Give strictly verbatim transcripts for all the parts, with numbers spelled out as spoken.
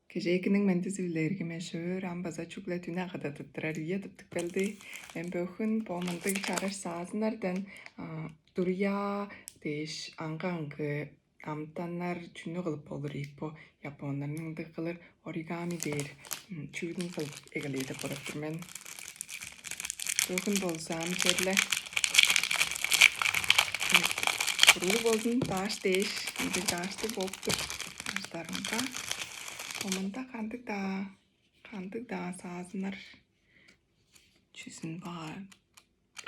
Кежээкиниң мендизи-биле, эргим эш-өөр, ам база чүгле дүне када тыттырар үе тыптып келди. Мен бөгүн бо мындыг чараш саазыннардан дуруяа дээш аңгы-аңгы амытаннар чүнү кылып болур ийик? Бо японнарның ындыг кылыр оригами дээр чүүлүн кылып эгелээр деп бодап тур мен. Бөгүн болза ам черле буруулуг болзун, дааш дээш, ындыг дааштыг болуп тур. Даштарымга омунда кандыг-даа, кандыг-даа саазыннар чүзүн баар.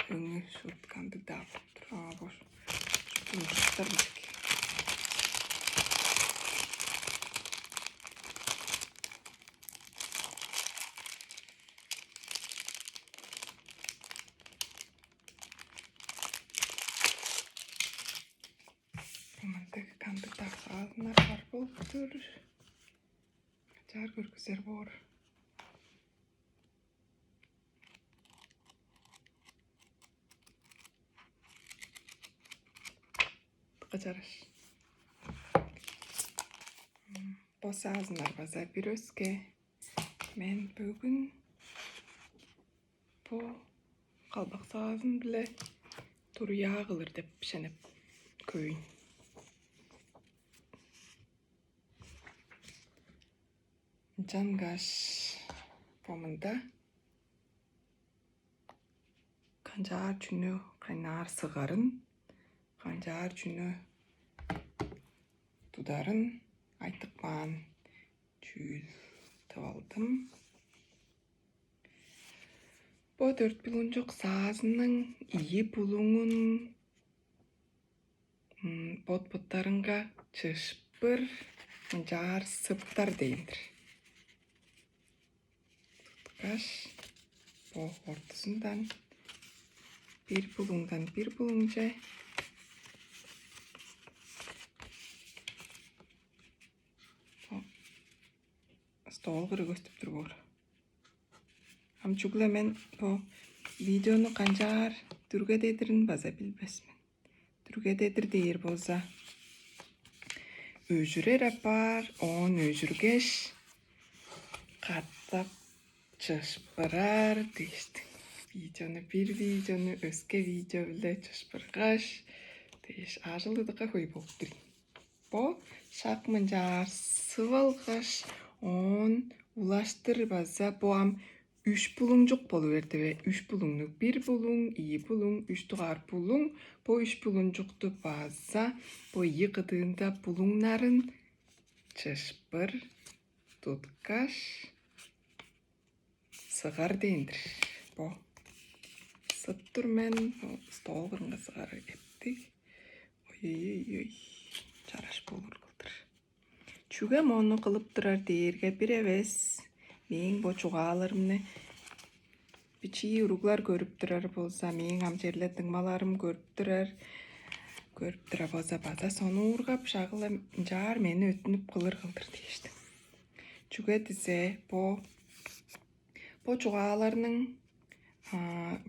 Өңү шуут кандыг-даа болуп тур. Аа, бош. Шупту ужуктар бижик. Мындыг кандыг-даа саазыннар бар болуп тур. Чаар көргүзер боор. Чараш. Бо саазыннар база бир өске. Мен бөгүн бо калбак саазын-биле туруяа кылыр деп шенеп көйүн. Ынчангаш бо мында канчаар чүнү кайнаар сыгарын, канчаар чүнү тударын айтып каан чүүл тып алдым. Бо дөрт булуңчук саазының ийи булуңун бот-боттарынга чыышпыр мынчаар сыптар дээн-дир. Туткаш, бо ортузундан бир булуңдан бир булуңче стол кырыг көстүп тур боор. Ам чүгле мен бо видеону канчаар дүргедедирин база билбес мен. Дүргедедир дээр болза, өжүрер апаар, оон өжүргеш, катап чыышпырар дээштиң. Видеону, бир видеону өске видео-биле чыышпыргаш, дээш ажыл-ыдыкка хөй болуп тур ийин. Бо шак мынчаар сып алгаш, оон улаштыр база бо ам үш булуңчук болу берди бе? Үш булуңнуг, бир булуң, ийи булуң, үш дугаар булуң. Бо үш булуңчукту база бо ийи кыдыында булуңнарын чыышпыр туткаш, сыгар дээн-дир. Бо сыт тур мен, стол кырынга сыгар эптиг. Ой-ой-ой, чараш болур кылдыр. Чүге мону кылып турар дээрге, бир эвес мээң бо чугааларымны бичии уруглар көрүп турар болза, мээң ам черле дуңмаларым көрүп турар, көрүп турар болза, база сонуургап, шагылам ынчаар мени өттүнүп кылыр кылдыр дээштиң. Чүге дизе бо бо чугааларның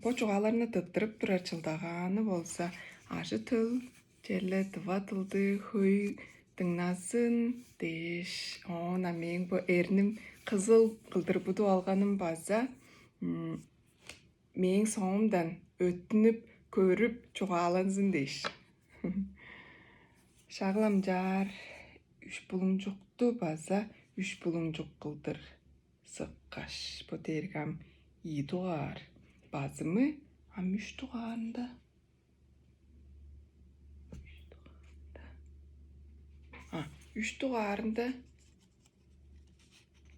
бо чугааларны тыттырып турар чылдагааны болза, ажы-төл черле тыва дылды хөй дыңназын дээш, оон а мээң бо эрним кызыл кылдыр будуп алганым база мээң соомдан өттүнүп көрүп чугааланзын дээш. Шагламчаар үш булуңчукту база үш булуңчук кылдыр сыккаш, бо дээрге ам ийи дугаар базымы, ам үш дугаарында, а, үш дугаарында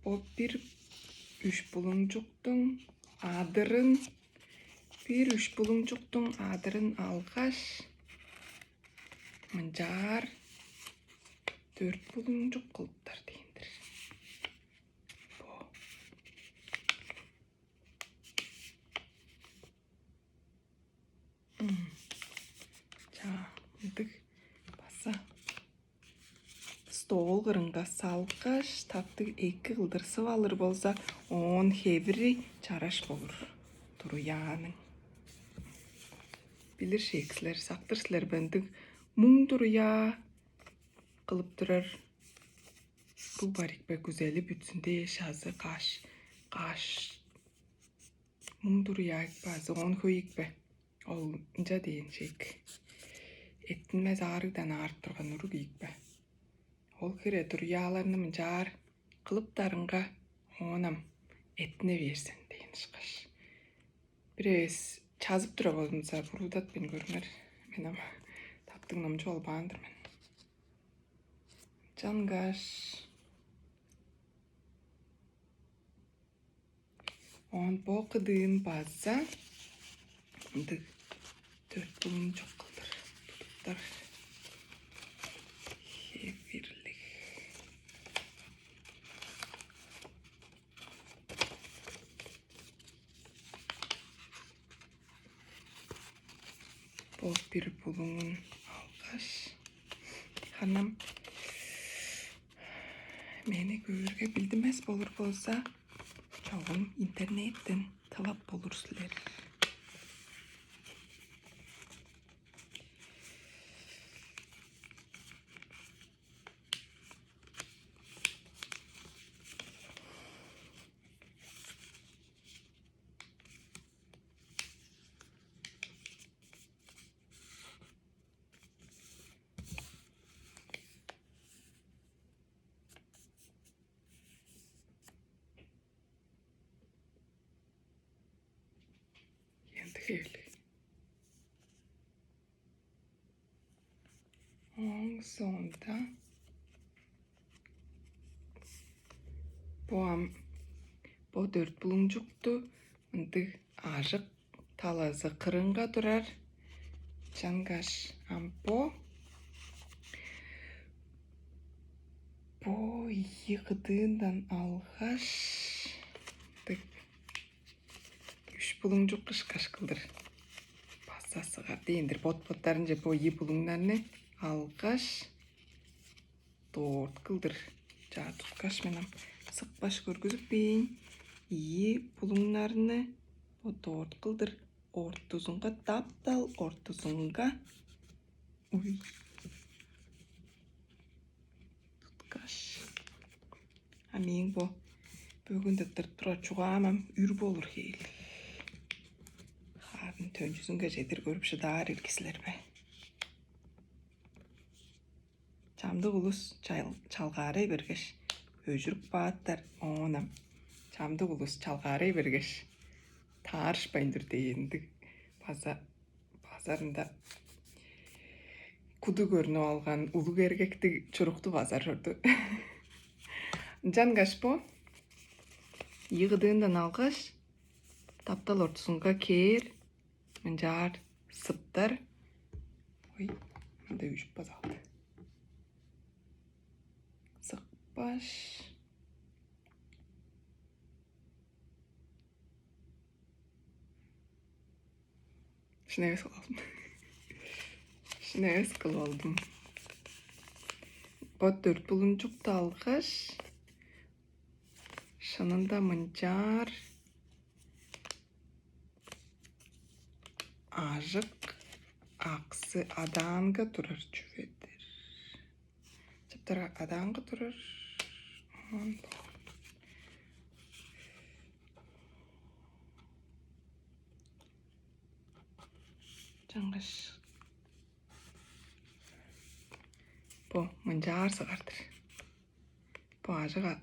бо бир үш булуңчуктуң адырын, бир үш булуңчуктуң адырын алгаш, мынчаар дөрт булуңчук кылыптар дээн-дир. Бо. Чаа, мындыг база стол кырынга салгаш, таптыг эки кылдыр сып алыр болза, оон хевири чараш болур. Туруяаның. Билир шээк силер, сактыр силер бе, ындыг муң туруяа кылып турар Бу бар ийик бе, күзели бүтсүн дээш азы каш, каш муң туруяа ийик бе, азы он хөй ийик бе? Ол ынча дээн чек. Эттинмес аарыгдан аарып турган уруг ийик бе? Ол хире туруяаларны мынчаар кылыптарынга, оон ам эттине бээр сен дээн ышкаш. Бир эвес чазып тура болзумза, буруудатпайн көрүңер. Мен ам таптыг номчуп албаан-дыр мен. Чангаш оон бо кыдыын база ындыг дөрт булуңчук кылдыр тудуптар. Хевирлиг. Бо бир булуңун алгаш, ханам мени көөрге билдинмес болур болза, чогум интернеттен тылап болур силер. Янтык эвлиг. Ооң соонда бо ам, бо дөрт булуңчукту мындыг ажык талазы кырынга турар. Чангаш ам бо, бо ийи кыдыындан алгаш, мындыг үш булуңчук кышкаш кылдыр база сыгар дээн-дир. Бот-боттарынче бо ийи булуңнарны алгаш, дорт кылдыр чаа туткаш, мен ам сыкпаш көргүзүп кээйн. Ийи булуңнарны бо дорт кылдыр ортузунга, таптал ортузунга, уй, туткаш. А мээң бо бөгүн тырттырып турар чугаам ам үр болур хевирлиг. Харын төнчүзүнге чедир көрүп шыдаар ирги силер бе? Чамдык улус чал-, чалгаарай бергеш, өжүрүп каапкан, оон ам чамдык улус чалгаарай бергеш, таарышпайн тур дээн-дир. База базарында куду көрнүп алган улуг эргектиг чурукту базар чорду. Ынчангаш бо ийи кыдыындан алгаш, таптал ортузунга кээр, мынчаар сыптар. Ой, мында үжүп база алды. Сыкпаш. Шын эвес кылып алдым. Шын эвес кылып алдым. Бо дөрт булуңчукту алгаш, шынында мынчаар ажык аксы адаанга турар чүве-дир. Чаптарга адаанга турар. Оон чаңгаш бо мынчаар сыгар-дыр. Бо ажык а-,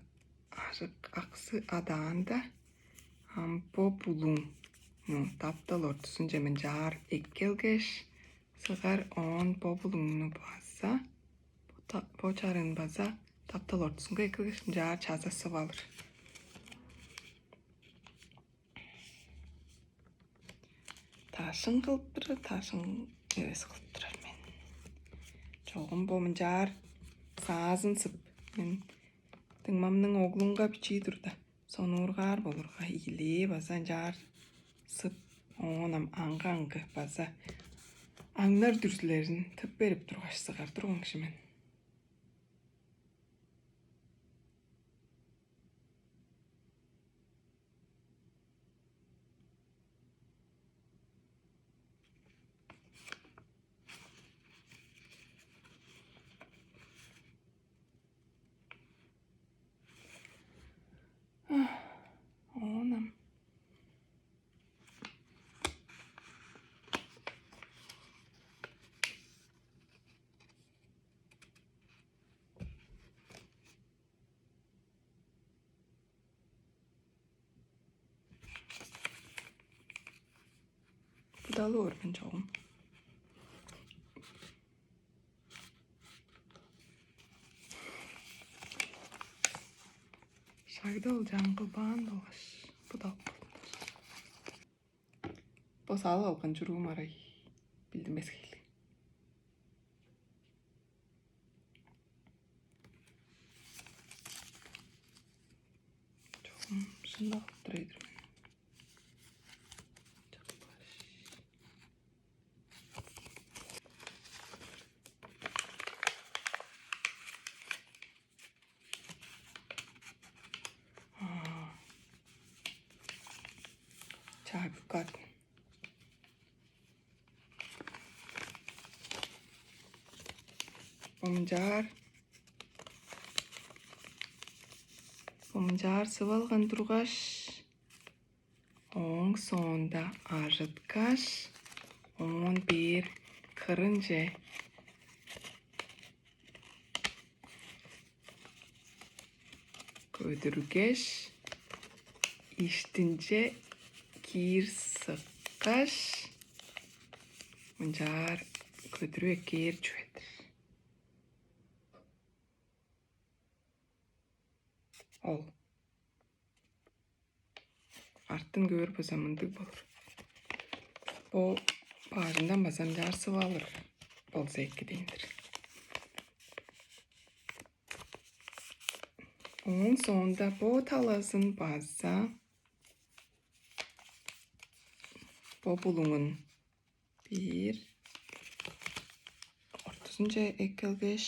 ажык аксы адаанда ам бо булуңну таптал ортузунче мынчаар эккелгеш, сыгар, оон бо булуңну база, бо та-, бо чарын база таптал ортузунга эккелгеш, мынчаар чазасып алыр. Ташын кылып турар, ташын эвес кылып турар мен. Чогум бо мынчаар саазын сып, мен дуңмамның оглунга бичии турда, сонуургаар болурга, ийилээ база ынчаар сып, оон ам аңгы-аңгы база аңнар дүрзүлерин тып берип тургаш, сыгар турган кижи мен. Алып ор мен чогум. Шагда ол жаңгылбаан болгаш будалып болду. Бо салып алган чуруум арай билдинмес хейлиг. Чогум шынап тур ийдир мен. Чаа, бүк каатын. Бо мынчаар, бо мынчаар сып алган тургаш, ооң соонда ажыткаш, оон бээр кырынче көдүргеш, иштинче киир сыккаш, мынчаар көдүрүп эккээр чүве-дир. Ол артын көөр болза, мындыг болур. Бо бажындан база мынчаар сып алыр болза эки дээн-дир. Ооң соонда бо талазын база бо булуңун бир ортузунче эккелгеш,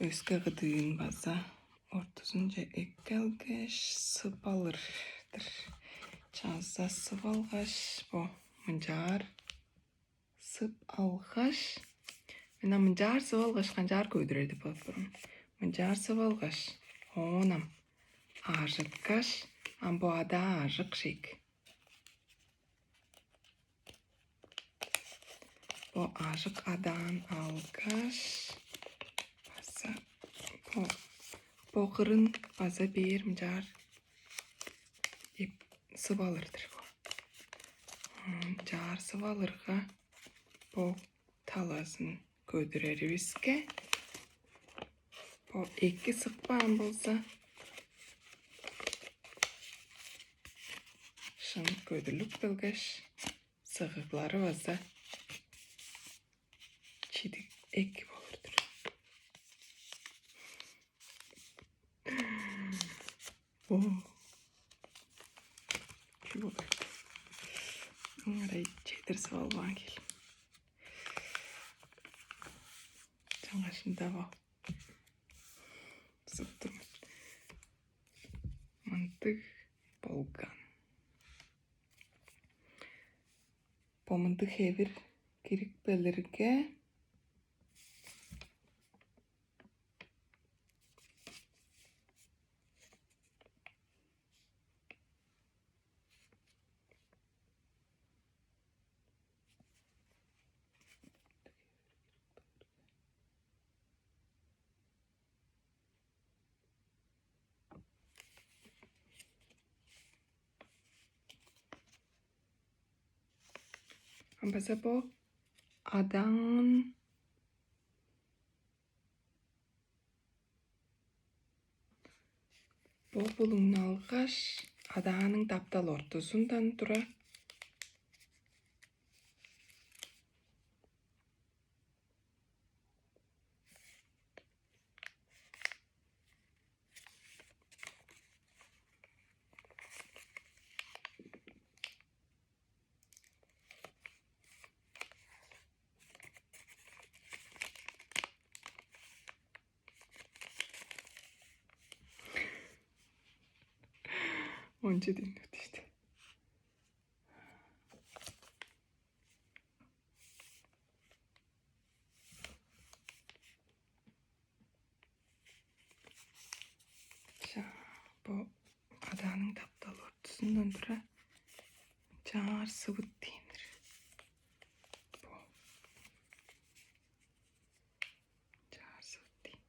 өске кыдыын база ортузунче эккелгеш, сып алыр-дыр. Чаза сып алгаш, бо мынчаар сып алгаш, мен ам мынчаар сып алгаш, канчаар көдүрер деп бодап турам. Мынчаар сып алгаш, оон ам ажыткаш, ам бо адаа ажык шик. Бо ажык адаан алгаш, база бо, бо кырын база бээр мынчаар эп сып алыр-дыр бо. М, чаар сып алырга, бо талазын көдүреривиске, бо эки сыкпаан болза, шын көдүрлүп келгеш, сыгыглары база чидиг эки болур-дур. О, чүү болур? Ыңарай чедир сып албаан кел. Чаңгашында бо. Сыптым. Мындыг болган. Бо мындыг хевир кирип келирге, ам база бо адаан, бо булуңну алгаш, адааның таптал ортузундан тура Онче ден өттүштү. Чаа, бо адааның таптал ортузундан тура чаар сывыт дээндир. Бо чаар сывыт дээни.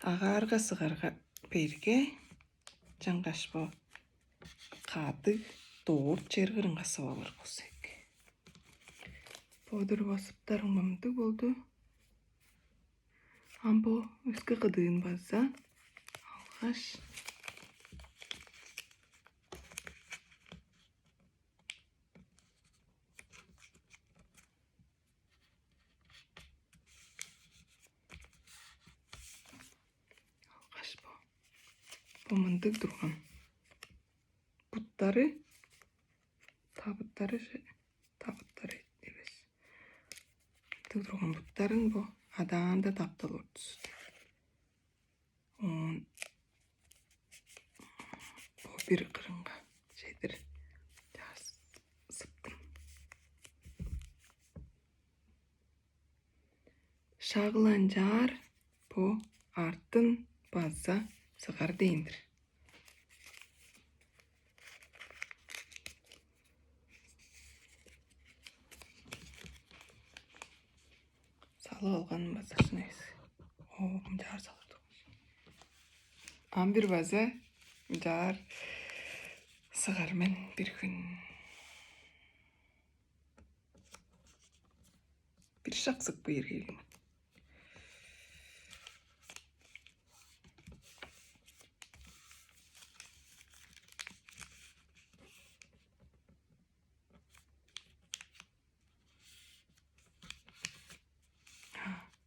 Агаарга-сыгарга берге, чаңгаш бо кадыг дорт чер кырынга сывалыр кусек. Бодур басыптарың мындыг болду. Ам бо өске кыдыын база алгаш, алгаш бо бо мындыг турган буттары, табыттары же, табыттары эвес. Мындыг турган буттарын бо адаанда таптал ортус. Оон бо бир кырынга чедир чаар сыптым. Шак-ла ынчаар бо артын база сыгар дээн-дир. Салып алганым база шын эвес. Оо, мынчаар салып турган. Ам бир база мынчаар сыгар мен бир хүн. Бир шак сык быйыр киирген.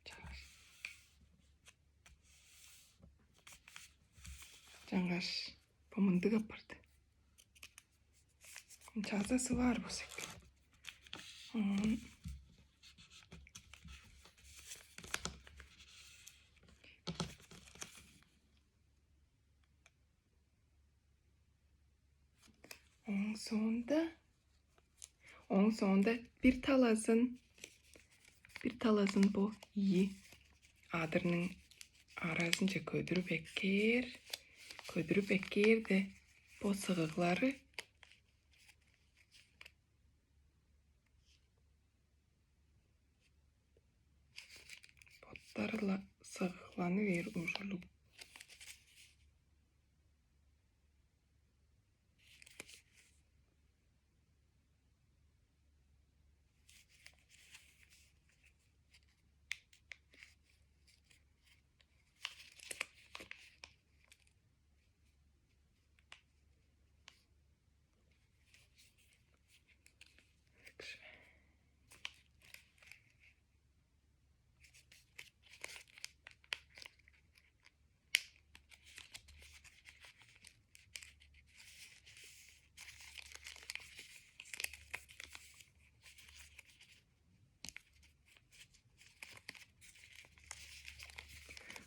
Чаңгаш. Чаңгаш бо мындыг апарды. Чаза сываар болза экен. Оон Ооң соонда, ооң соонда бир талазын, бир талазын бо ийи адырның аразынче көдүрүп эккээр, көдүрүп эккээрде бо сыгыглары боттары-ла сыгыгланы бээр ужурлуг.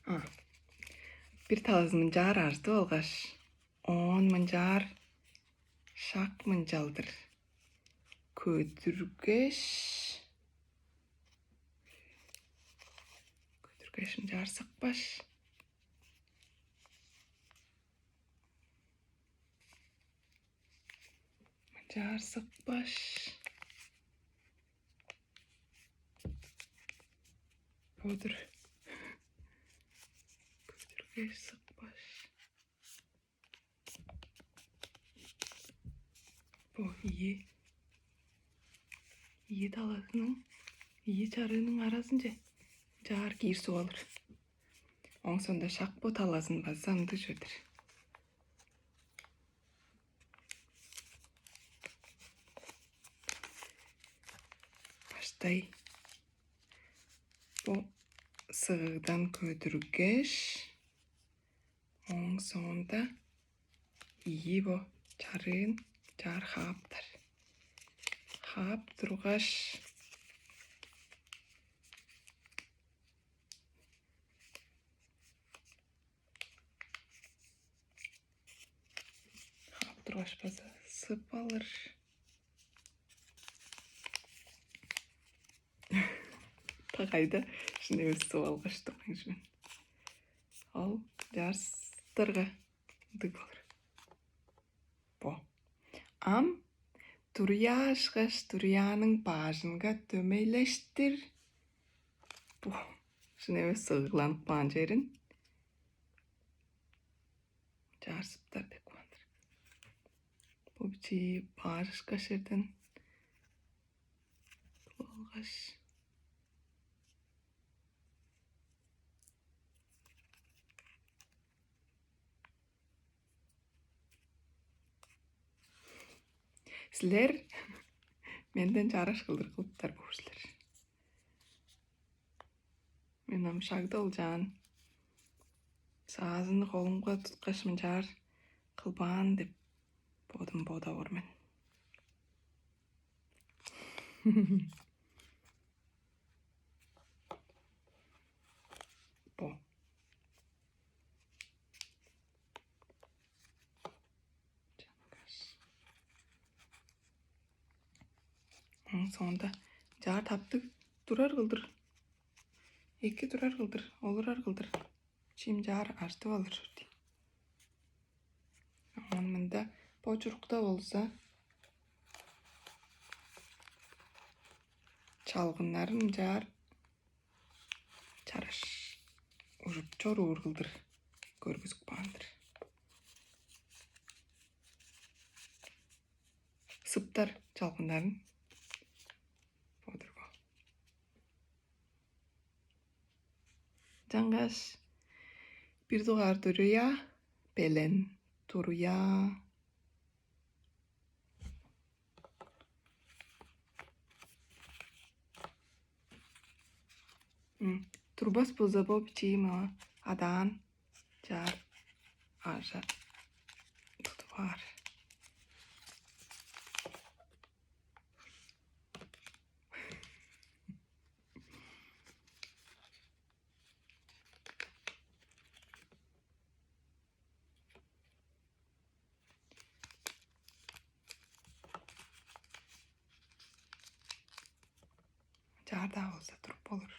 А, бир талазын мынчаар артып алгаш, оон мынчаар шак мынчалдыр көдүргеш, көдүргеш, мынчаар сыкпаш, мынчаар сыкпаш. Бодур. Көдүргеш, сыкпаш. Бо ийи, ийи талазының, ийи чарыының аразынче чаар киир суп алыр. Ооң соонда шак бо талазын база ындыг чүве-дир. Баштай бо сыгыгдан көдүргеш, ооң соонда ийи бо чарыын чаар хааптар. Хаап тургаш, хаап тургаш база сып алыр. Та кайда шын эвес сып алгаш турган чүве мен. Ол чарыштырга ындыг болур. Бо. Ам туруяашкаш, туруяаның баажынга дөмейлештир. Бо. Шын эвес сыгыгланып каан черин арсыптар деп кылган-дыр. Бо бичии баарышкаш черден болгаш силер менден чараш кылдыр кылыптар боор силер. Мен ам шагда олчаан саазын холумга туткаш мынчаар кылбаан деп бодум бодап ор мен. Бо. Оң соонда чаар таптыг турар кылдыр. Эки турар кылдыр, олурар кылдыр. Чим чаар артып алыр дейн. Оон мында бо чурукта болза чалгыннарын чаар чараш ужуп чоруур кылдыр көргүзүп каан-дыр. Сыптар чалгыннарын бодургу. Чаңгаш бир дугаар туруя, белен туруя. Турбас болза бо бичии маа адаан чаар ажа тудуп аар. Чаардаа болза туруп болур.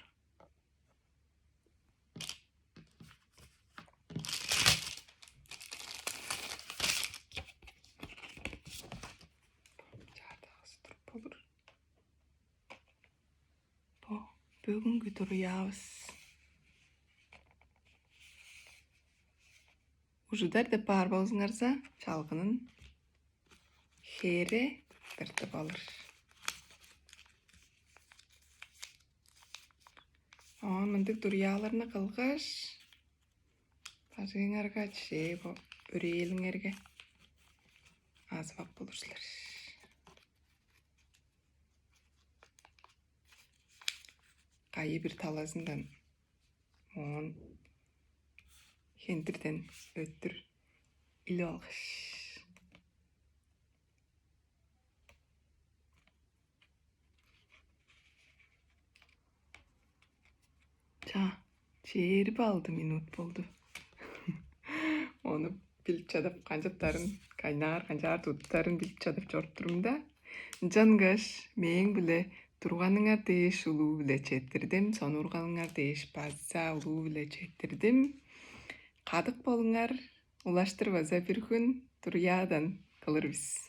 Чаардагызы туруп болур. Бо бөгүнгү туруяавыс. Ужудар деп баар болзуңарза, чалгынын хере тыртып алыр. Оон мындыг дуруяаларны кылгаш, бажыңарга чээ бо өрээлиңерге азып ап болур силер. Кайы бир талазындан моон хендирден өттүр илип алгаш. Чаа, чээрби алды минут болду. Ону билип чадап, канчаптарын, кайнаар, канчаар туттарын билип чадап чоруп турумда. Ынчангаш мээң-биле турганыңар дээш улуу-биле четтирдим, сонуургалыңар дээш база улуу-биле четтирдим. Кадык болуңар, улаштыр база бир хүн туруяадан кылыр бис.